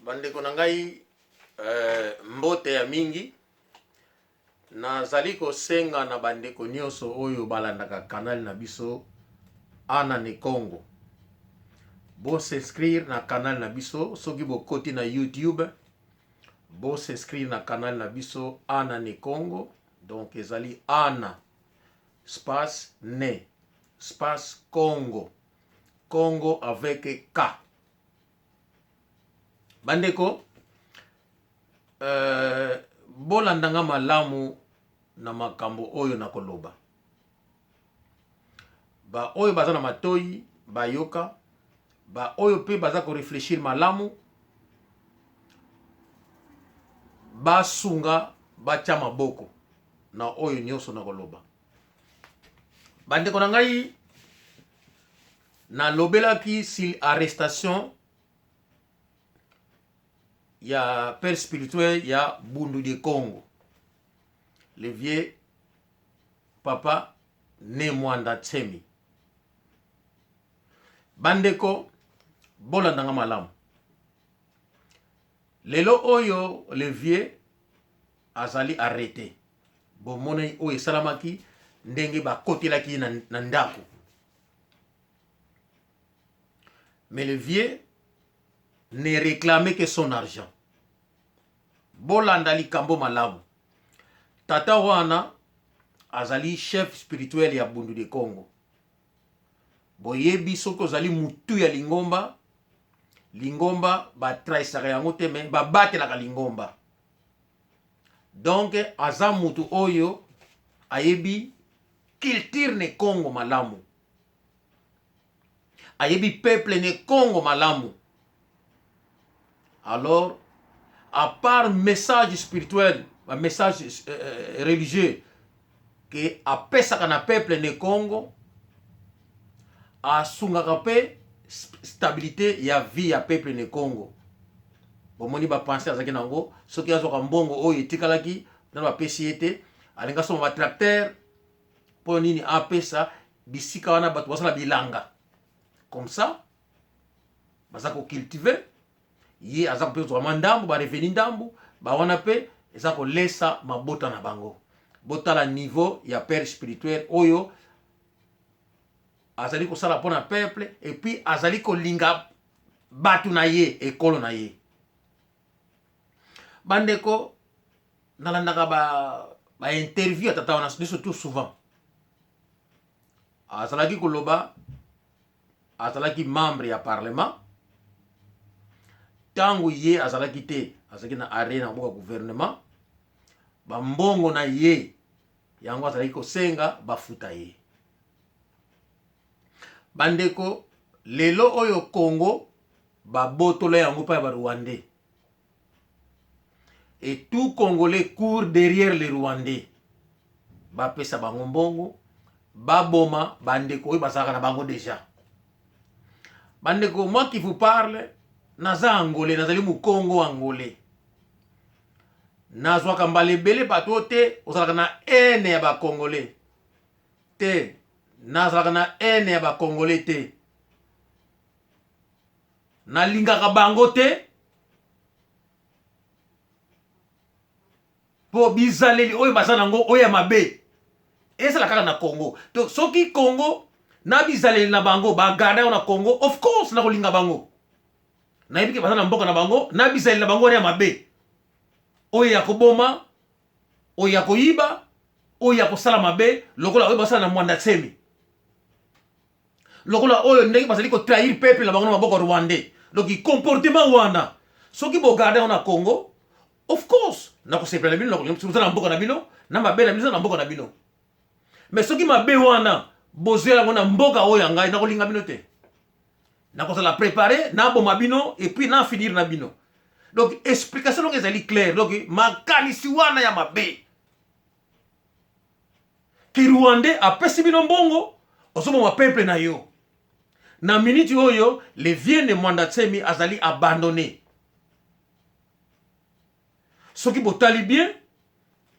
Bandeko na ngai, eh, mbote ya mingi. Nazali kosenga na bandeko nyonso oyo balandaka canal na biso Ana ne Congo, bo s'inscrire na canal na biso. Soki bokoti na YouTube, bo s'inscrire na canal na biso Ana ne Congo. Donc ezali Ana space ne space Congo, Congo avec K. Bandeko, bolanda nga malamu na makambo oyo nakoloba. Ba oyo baza na matoyi bayoka, ba oyo pe baza ko reflechir malamu basunga batia maboko na oyo nyonso nakoloba. Bandeko na ngai, nalobelaki sur arrestation ya père spirituel ya Bundu de Congo, le vieux papa Ne Mwanda Tsemi. Bandeko, bolanda nga malamu. Lelo oyo le vieux azali arrete. Bomonaki oyo esalamaki ndenge bakotelaki ye na ndako. Mais le vieux ne réclamait que son argent. Bolanda likambo malamu. Tata wana azali chef spirituel ya Bundu de Congo. Boyebi soki ozali mutu ya lingomba, lingomba batrahisaka yango te, mais babatelaka lingomba. Donc aza mutu oyo ayebi culture ne Congo malamu, ayebi peuple ne Congo malamu. Alors à part message spirituel, ba message religieux ke apesaka na peuple ne Congo, asungaka pe stabilité ya vie ya peuple ne Congo. Bomoni ba pensée azalaki nango, soki azwaka mbongo oyo etikalaki nano bapesi ye te, alingi asomba ba tracteur mpo nini apesa bisika wana bato basala bilanga, comme ça baza kocultive, ye aza kopesa mwa ndambu ba revenu ndambu ba wana pe eza kolesa mabota na bango. Botala niveau ya père spirituel oyo azali kosala mpo na peuple, et puis azali kolinga bato na ye, ekolo na ye. Bandeko, nalandaka ba interview ya tata wana surtout souvent. Azalaki koloba, azalaki membre ya parlement. Tango ye azalaki te, azalaki na arrêt na mboka gouvernement, ba mbongo na ye yango azalaki kosenga bafuta ye. Bandeko, lelo oyo Congo babotola yango pa ya ba Rwandais. Et tout Congolais court derrière les Rwandais. Bapesa bango mbongo, baboma bandeko oyo bazalaka na bango déjà. Bandeko, moi qui vous parle, naza Angolais, nazali Mukongo Angolais. Nazwaka mbala ebele bato oyo te, ozalaka na haine ya ba Congolais. Te, nazalaka na haine ya ba Congolais te. Nalingaka bango te po bizaleli oyo baza nango oyo ya mabe ezala kaka na Congo. To soki Congo na bizaleli na bango ba garder yango na Congo, of course nakolinga bango. Nayebi ke baza na mboka na bango na bizaleli na bango wana ya mabe, oyo ya koboma, oyo ya koyiba, oyo ya kosala mabe lokola oyo basala na Mwanda Tsemi, lokola oyo ndenge bazali ko trahir peuple na bango na maboko rwandais. Donc comportement wana soki bo garder yango na Congo, of course nakosepela na bino, nakolinga na mboka na bino na mabe na bino na mboka na bino. Mais soki mabe wana bozwela yango na mboka oyo ya ngai, nakolinga bino te, nakozala préparé naboma bino et puis na finir na bino. Donc explication donc ezali claire. Donc makanisi wana ya mabe ki rwandais apesi bino mbongo, ozoboma peuple na yo. Na minute oyo le vieux Ne Mwanda Tsemi azali abandonné. Soki botali bien,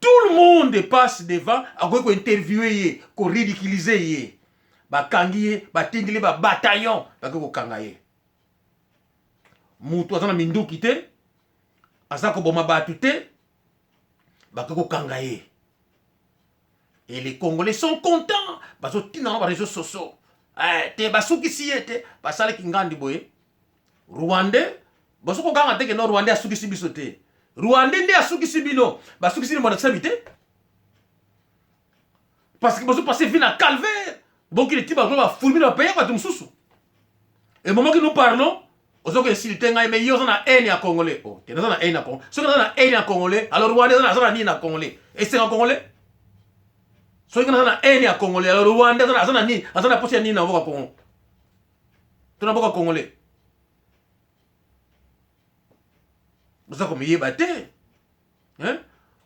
tout le monde passe devant, akoki kointerviewe ye, koridiculize ye. Bakangi ye, batindeli ba bataillon, bakoki kokanga ye. Mutu aza na minduki te, aza koboma bato te, bakoki kokanga ye. Et les Congolais sont contents, bazotinda na ba réseaux sociaux. Eh, te basukisi ye te, basalaki ngandi boye. Rwandais bazo kokanga te ke no Rwandais asukisi biso te. Rwandais nde asukisi bino, basukisi ni mwana te. Parce que bazo passer vie na calvaire. Bokili ti bazo ba fourmi na paye bato mosusu. Et moment que nous parlons, ozo ko insulter ngai mais yo oza na haine ya congolais. Oh, te naza na haine ya congolais. Soki naza na haine ya congolais, alors Rwandais aza na nini na congolais? Esenga congolais? Soki naza na haine ya congolais, alors Rwandais aza na nini? Aza na posa ya nini na mboka Congo? To na mboka congolais? Boza komiyeba te. Hein?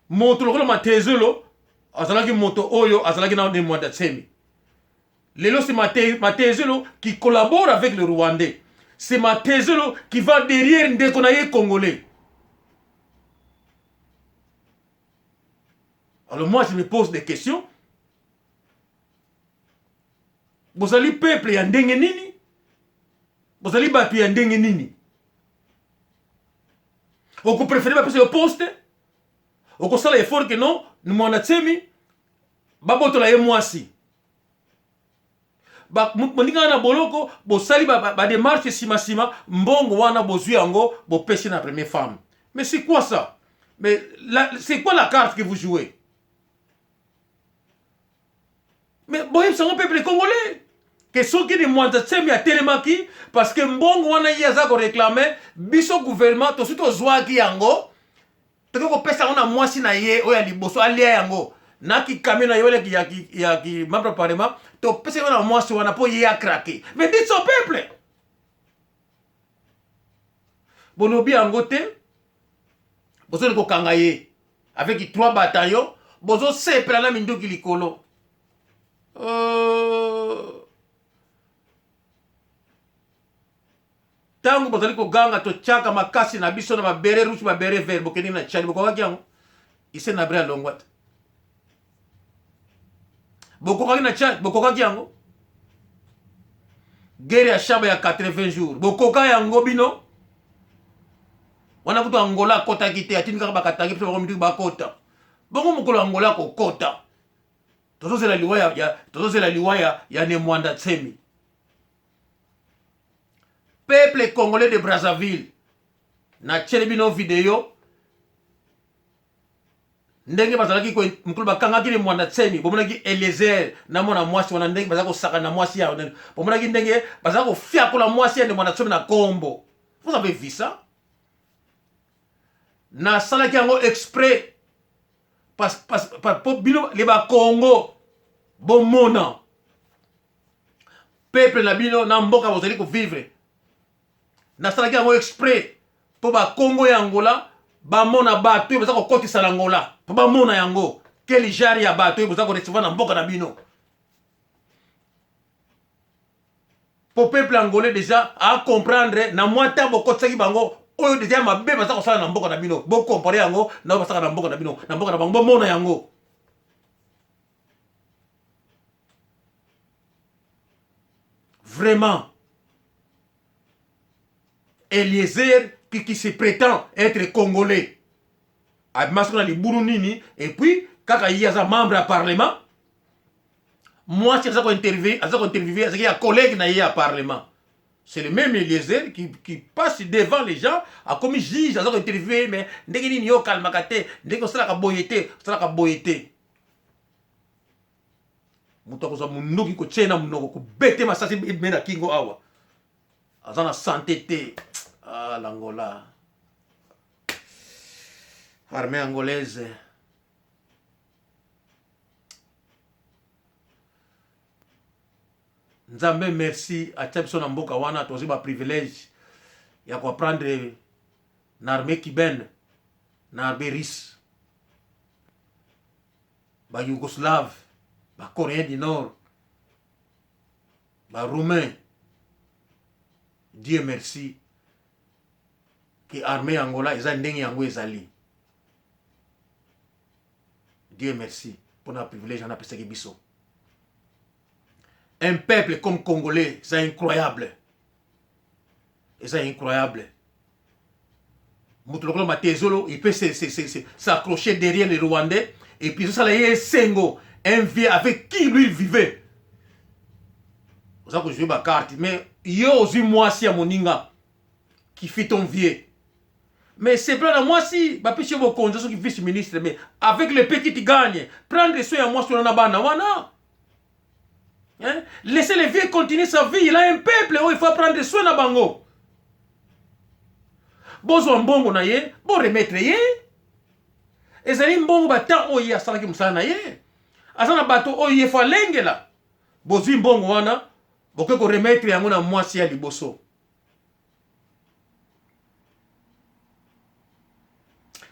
Moto lokola Matezelo azalaki moto oyo azalaki na Ne Muanda Nsemi. Lelo c'est Matezelo qui collabore avec le Rwandais. C'est Matezelo qui va derrière ndeko na ye congolais. Alors moi je me pose des questions. Bozali peuple ya ndenge nini? Bozali bato ya ndenge nini? Okoprefere bapesa yo poste, okosala effort que non, mwana tsemi babotola ye mwasi. Moninga na boloko bosali ba démarche nsima nsima, mbongo wana bozwi yango bopesi na première femme. Mais c'est quoi ça? Mais c'est quoi la carte que vous jouez? Mais boyebisa yango peuple congolais ke soki ni Mwanza Tsemi atelemaki parce que mbongo wana ye aza koreklame biso gouvernement tosi tozwaki yango, tokoki kopesa yango na mwasi na ye oyo ya liboso alia yango na kikamio na ye wana ya ki membre ya parlement, topesa yango na mwasi wana mpo ye akrake. Mais dites au peuple, bolobi yango te, bozoli kokanga ye avec 3 bataillons, bozosepela na minduki likolo. Ntango bozali koganga totiaka makasi na biso na babere rouge babere vert, bokendeki na Tchad, bokokaki yango? Ise na bre alongwa te, bokokaki na Tchad, bokokaki yango? Guerre ya Shaba ya 80 jours, bokoka yango bino? Wana kutu Angola akotaki te, atindi kaka bakatangi biso bango minduki bakota. Bongo mokolo Angola akokota, tozozela liwa ya, ya, tozozela liwa ya, ya Ne Muanda Nsemi. Peuple congolais de Brazzaville, natieli bino video ndenge bazalaki mokolo bakangaki Ne Muanda Nsemi. Bomonaki Eliezer na mwana mwasi wana ndenge bazalaki kosakana na mwasi ya, bomonaki ndenge bazalaki kofiakola mwasi ya Ne Muanda Nsemi na kombo. Vous avez vu ça? Nasalaki yango exprès po bino le bakongo bomona peuple na bino na mboka bozali kovivre. Nasalaki yango exprès po bakongo ya Angola bamona bato oyo baza kokotisa na Angola, po bamona yango quel genre ya bato oyo boza korecevoir na mboka na bino. Po peuple angolais déjà a comprendre na mwa ntango bokotisaki bango oyo déjà ya mabe baza kosala na mboka na bino, bokompare yango na oyo basalaka na mboka na bino, na mboka na bango, bomona yango. Vraiment, Eliezer qui se prétend être congolais abima soki na libulu nini, et puis kaka ye aza membre ya parlement, mwasi aza kointerviewe, aza kointerviewe azalaki ya collègue na ye ya parlement. C'est le même Eliezer qui passe devant les gens, akomi juge, aza kointerviewe, mais ndenge nini yo okalmaka te, ndenge osalaka boye te, osalaka boye te. Moto akozwa mondoki kotie na monoko kobete masasi ebime na kingo awa, aza na sante te. Ah, l'Angola, armée angolaise. Nzambe merci atia biso na mboka wana, tozwi ba privilège ya koapprendre na armée cubaine, na armée russe, ba yougoslave, ba coréen du nord, ba roumain. Dieu merci ke armée ya Angola eza ndenge yango ezali. Dieu merci mpona privilège wana apesaki biso. Un peuple comme congolais, c'est incroyable, eza incroyable. Moto lokola Matezolo, il peut s'accrocher derrière les Rwandais et puis ezosala ye esengo, un vieux avec qui lui il vivait. Oza kojouer bacarte, mais yo ozwi mwasi ya moninga qui fit ton vieux. Mais c'est plein na mwasi bapesi yo bokonzi soki vice ministre, mais avec le peu qui tu gagne, prendre soin ya mwasi wana na bana wana. Hein? Laissez le vieux continuer sa vie. Il a un peuple où il faut prendre soin na bango. Bozwa mbongo na ye, bo remettre ye. Ezali mbongo ba temps oyo ye asalaki mosala na ye. Aza na bato oyo ye fo alengela. Bozwi mbongo wana, bokoki ko remettre yango na mwasi ya liboso.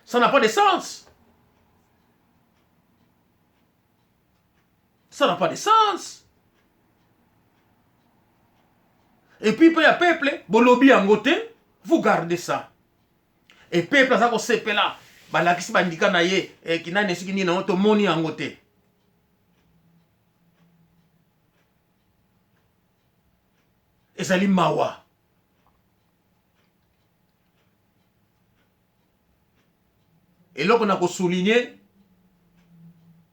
Ça n'a pas de sens. Ça n'a pas de sens. Et puis, ya peuple, bolobi yango te, vous gardez ça. Et peuple aza kosepela, balakisi bandika na ye, eh, kinani soki nini nango tomoni yango te. Ezali mawa. Eloko na kosouligne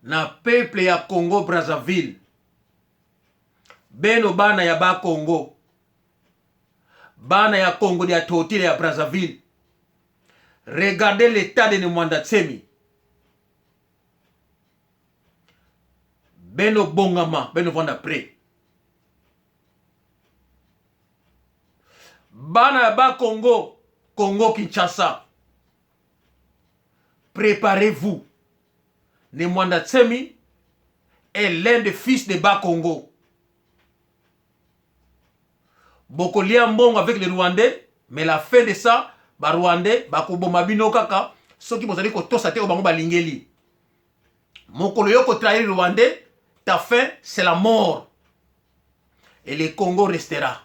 na peuple ya Congo Brazzaville, beno bana ya ba Congo, bana ya Congo ya Totile ya Brazzaville, regardez l'état de Ne Muanda Nsemi. Beno bongama, beno vanda près. Bana ya ba Congo, Congo Kinshasa, préparez-vous. Ne Muanda Nsemi est l'un des fils de Bas Congo. Bokolia mbongo avec les Rwandais, mais la fin de ça, ba Rwandais bakoboma bino kaka soki bozali kotosa te oyo bango balingeli. Mokolo yo ko trahir Rwandais, ta fin c'est la mort. Et le Congo restera.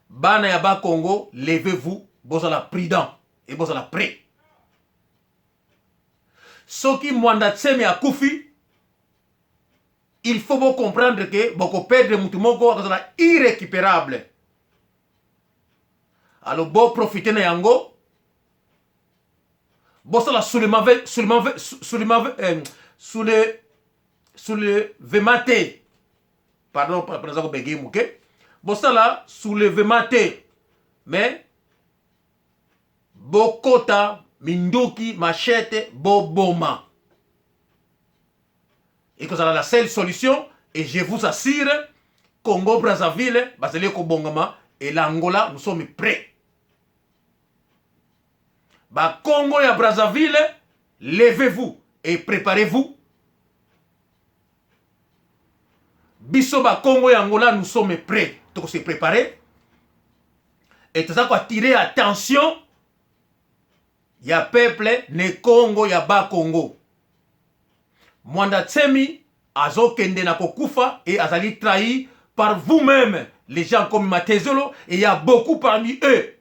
Bana ya ba Congo, levez-vous, bozala prudent et bozala prêt. Soki Mwanda Nsemi akufi, il faut bo comprendre que boko perdre mutu moko akozala irrécupérable. Alors bo profiter na yango, bosala soulèvement, soulèvement, soulèvement, soulèvement, soulèvement te. Pardon, naza kobege moke. Bosala soulèvement te, mais bokota minduki, machette, boboma. Ekozala la seule solution et je vous assure, Congo Brazzaville bazali kobongama et l'Angola, nous sommes prêts. Ba Congo ya Brazzaville, levez-vous et préparez-vous. Biso ba Congo ya Angola, nous sommes prêts. Toko se préparer et toza ko attirer attention ya peuple ne Congo ya ba Congo. Mwanda Nsemi azokende na kokufa et azali trahi par vous-même, les gens comme Matezolo, et il y a beaucoup parmi eux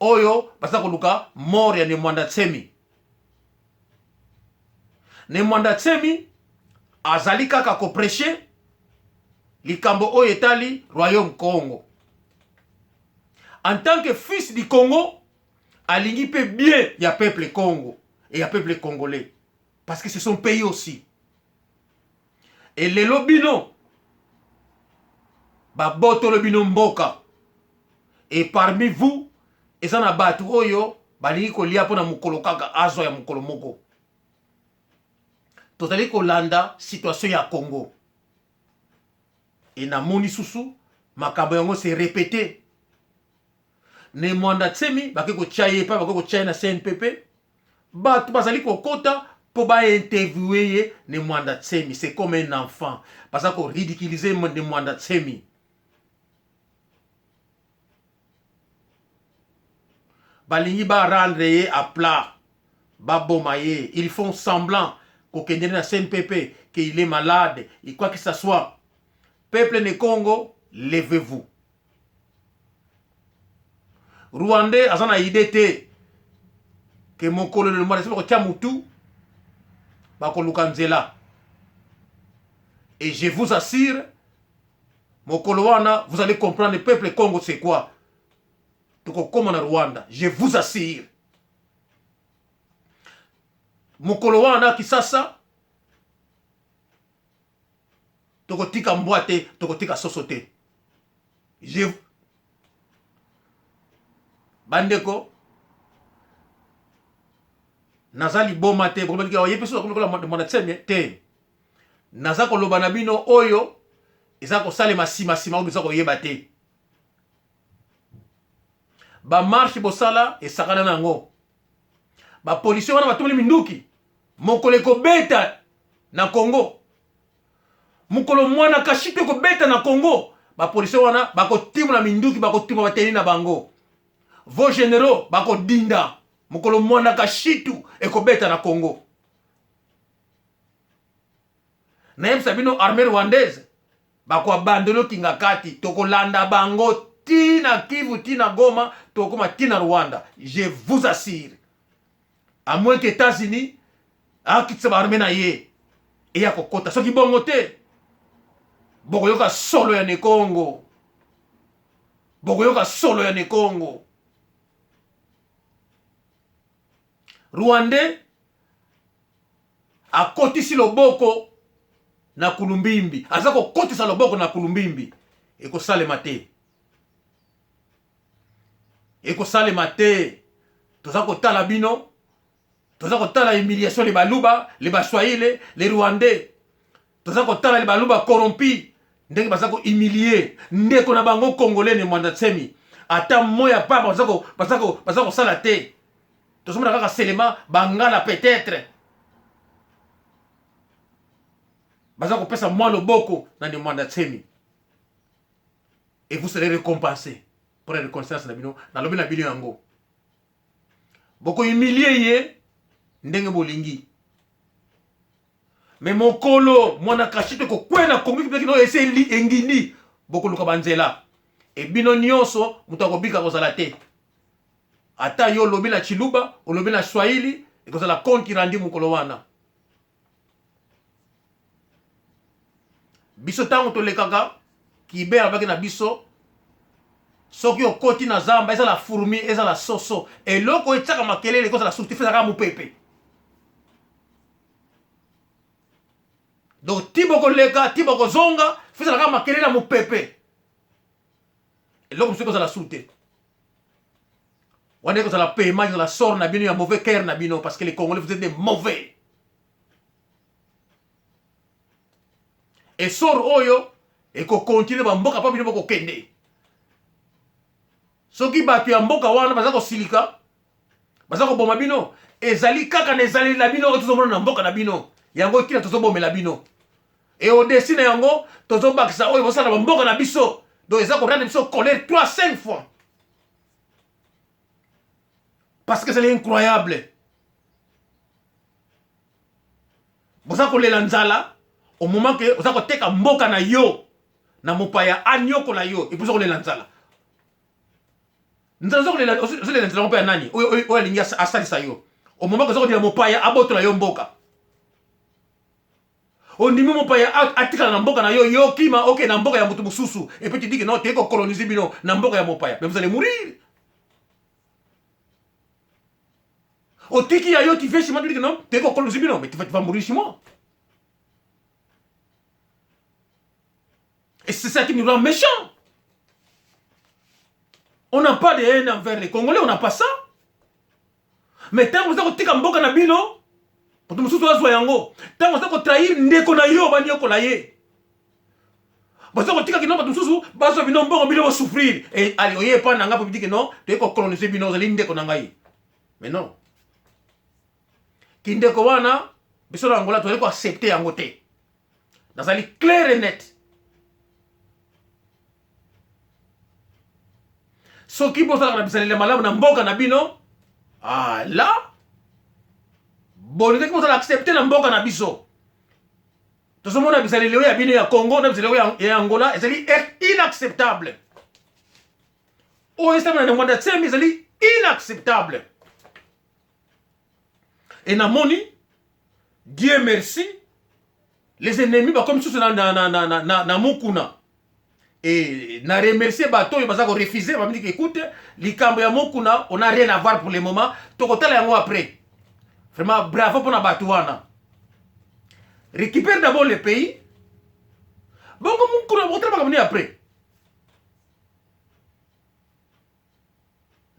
oyo baza koluka mort ya Ne Mwanda Nsemi. Ne Mwanda Nsemi azali kaka koprêcher likambo oyo etali royaume Congo. En tant que fils du Congo, alingi mpe bien ya peuple Congo et ya peuple congolais, parce que c'est son pays aussi. Et lelo bino babotolo bino mboka, et parmi vous eza na bato oyo balingi kolia mpona mokolo kaka azwa ya mokolo moko. Tozali kolanda situation ya Congo e namoni susu makambo yango se répété. Ne Mwanda Nsemi bake kotia ye epai, bake kotia ye na CNPP. Bato bazali kokota mpo bainterviewe ye. Ne Mwanda Nsemi, c'est comme un enfant, baza koridiculiser Ne Mwanda Nsemi. Balingi ba rendre ye à plat, baboma ye. Ils font semblant kokende na CNPP qu'il est malade et quoi que ça soit. Peuple ne Congo, levez-vous. Rwandais aza na idée te ke mokolo le Mwanda bakotia mutu, bakoluka nzela. Et je vous assure, mokolo wana vous allez comprendre, peuple Congo, c'est quoi. Tokokoma na Rwanda, je vous assure. Mokolo wana Kisasa tokotika mbwa te, tokotika soso te. Je bandeko naza liboma te, ye mpe soki lokola mwana tseme te. Naza koloba na bino oyo eza kosalema nsima nsima oyo boza koyeba te. Ba marche bosala esakana na yango. Ba policiers wana batumeli minduki mokolo ekobeta na Congo. Mokolo mwana kashito ekobeta na Congo, ba policiers wana bakotimola minduki, bakotuma bateni na bango. Vos generaux bakodinda mokolo mwana kashitu ekobeta na Congo. Nayebisa bino armée rwandaise bako abandonne Kingakati, tokolanda bango ti na Kivu, ti na Goma, tokoma ti na Rwanda. Je vous assure. À moins que États-Unis akitisa ba armée na ye eya kokota, soki bongo te bokoyoka solo ya Nekongo, bokoyoka solo ya Nekongo. Rwandais akotisi loboko na kulumbimbi, aza kokotisa loboko na kulumbimbi, ekosalema te, ekosalema te. Toza kotala bino, toza kotala humiliation le baluba, le baswahili, le rwandais, toza kotala le baluba corrompi ndenge baza ko humilier ndeko na bango congolais ne Mwanda Tsemi, ata moya pamba baza kosala te. Tozomona kaka selema bangala peut-être baza kopesa mwa loboko na ne Mwanda Tsemi, et vous serez récompensé pour la reconnaissance na bino. Nalobi na bino yango, boko humilier ye ndenge bolingi, me mokolo mwana kashito ekokwea na Kongo kino ese engindi, bokoluka banzela e bino nyonso, moto akobika kozala te. Ata yo olobi na Chiluba, olobi na Swahili, ekozala compte rendu mokolo wana. Biso ntango tolekaka kibe alobaki na biso, soki okoti na zamba, ezala fourmi, ezala soso, eloko etiaka makelele ekozala susu te, ezalaka mopepe. Donc ti bokoleka ti bokozonga, ezalaka makelele ya mopepe, eloko mosusu ekozala su te. Wana ekozala paiement, ekozala sort na bino ya mauvais cœur na bino, parce que les Congolais, vous êtes des mauvais. Et sort oyo ekokontinue bamboka mpo bino bokokende. Soki bato ya mboka wana baza kosilika, baza koboma bino, ezali kaka na ezaleli na bino oyo tozomona na mboka na bino. Yango ntina tozobomela bino. E odesi na yango tozobakisa oyo bosala na bamboka na biso. Donc eza korendre biso colère 3 5 fois. Parce que c'est incroyable. Boza kolela nzala au moment que oza koteka mboka na yo na mopaya anyokola yo, et puis oza kolela nzala. Nzala oza kolela, ozolela nzala mpe ya nani oyo alingi asalisa yo au moment que oza kolela mopaya abotola yo mboka. Ondimi mopaya atikala na mboka na yo, yo kima oke na mboka ya moto mosusu, et puis tu dis que non, toyei kocoloniser bino na mboka ya mopaya, mais vous allez mourir. Otiki ya yo, tu viens chez moi, tu dis que non, toyei kocoloniser bino, mais tu vas mourir chez moi. Et c'est ça qui nous rend méchants. On n'a pas de haine envers les Congolais, on n'a pas ça. Mais ntango oza kotika mboka na bino, moto mosusu azwa yango, ntango oza kotrahir ndeko na yo, banyokola ye, boza kotika kino bato mosusu bazwa bino mbongo, bino bosouffrir. E ali oye epa na ngai po bitiki non, toye kocoloniser bino, ozali ndeko na ngai. Mais non, kindeko wana biso na Angola tozali koaccepte yango te. Nazali clair et net. Soki bozalaka na bizaleli ya malamu na mboka na bino, ala bolingaki bozala accepte na mboka na biso. Tozomona bizaleli oyo ya bino ya Congo na bizaleli oyo ya Angola ezali inacceptable. Oyo esalema na Mwanda Tsemi ezali inacceptable. Et namoni, Dieu merci, les ennemis bakomi susu na mukuna. Et na remercier bato oyo baza korefuser, bamindiki écoute, likambo ya Mokuna, on a rien à voir pour le moment, tokotala yango après. Vraiment bravo mpona bato wana. Récupère d'abord le pays, bongo Mokuna bokotala makambo nini après.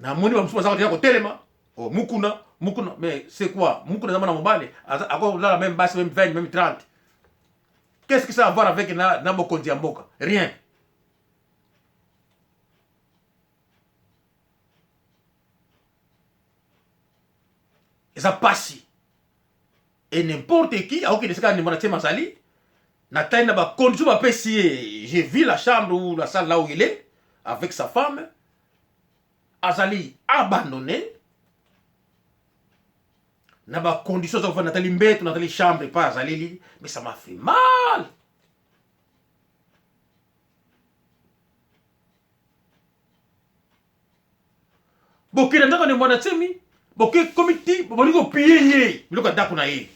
Namoni bamosusu baza kotia kotelema, oh, Mukuna, Mukuna, mais c'est quoi? Mukuna aza mwana mobali, akolala même basi, même 20, même 30. Qu'est-ce que ça a à voir avec na bokonzi ya mboka? Rien. Eza pasi. Et n'importe qui akokende esika ndembo na tie mazali natali na bacondition bapesi ye. J'ai vu la chambre ou la salle là où il est avec sa femme, azali abandonné na bacondition aza kofanda. Natali mbeto, natali chambre epai azaleli, mais ça m'a fait mal. Bokende ndako ne Mwana Tsemi, boke komi ti bolingi kopie ye biloko ya ndako na ye,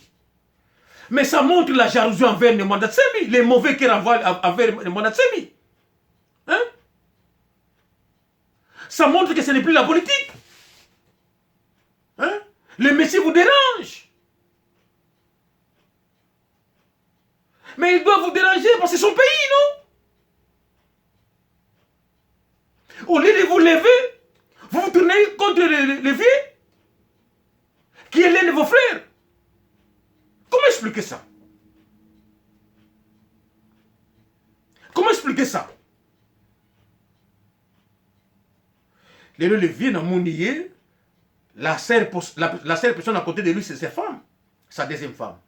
mais ça montre la jalousie envers Ne Mwanda Tsemi, les mauvais cœurs envers Ne Mwanda Tsemi, hein? Ça montre que ce n'est plus la politique, hein? Le messie vous dérange, mais il doit vous déranger parce que c'est son pays, non? Au lieu de vous lever, vous vous tournez contre le vieux qui est l'un de vos frères. Comment expliquer ça? Comment expliquer ça? Lelo le vieux namoni ye, la seule personne à côté de lui, c'est sa femme, sa deuxième femme.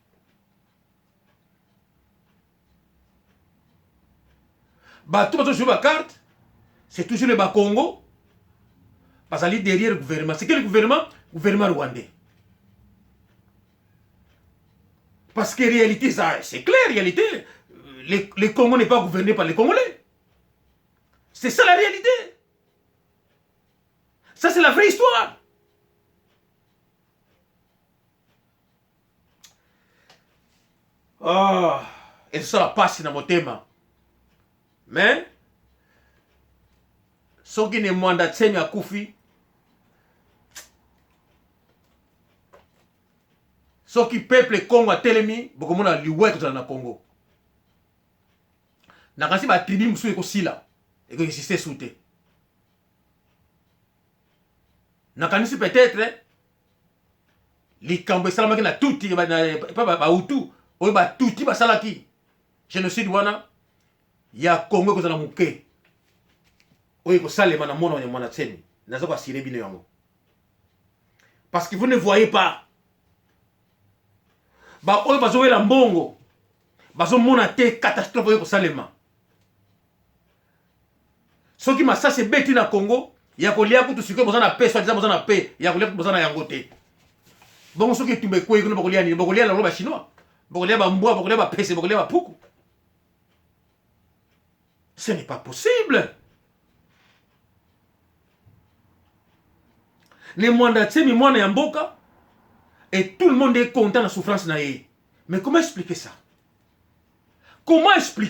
Bato bazojouer bacarte, c'est toujours le Bakongo bazali derrière le gouvernement. C'est quel gouvernement? Gouvernement rwandais. Parce que réalité, ça c'est clair, réalité, le Congo n'est pas gouverné par les Congolais. C'est ça la réalité, ça c'est la vraie histoire. Ah, ezosala mpasi na motema. Mais soki Ne Mwanda Tsemi akufi, soki peuple Congo atelemi, bokomona liwa ekozala na Congo. Nakanisi batribu mosusu ekosila, ekoexiste su te. Nakanisi peut-être likambo esalamaki na tuti epa Bahutu oyo Batuti basalaki génocide wana ya Congo, ekozala moke oyo ekosalema na mona ya Mwana Tsemi. Naza koassurer bino yango, parce que vous ne voyez pas, baoyo bazowela mbongo bazomona te catastrophe oyo ekosalema soki masasi ebeti na Congo. Ya kolia kutu sikoyo boza na pe, soi-disant boza na pe ya kolia kutu boza na yango te. Bongo soki etumba ekwei kuna, bokolia nini? Bokolia nango Bachinois, bokolia bambwa, bokolia bapese, bokolia bapuku. Ce n'est pas possible. Ne Mwanda Tsemi, mwana ya mboka, et tout le monde est content na souffrance na ye. Mais comment expliquer ça? Comment expliquer?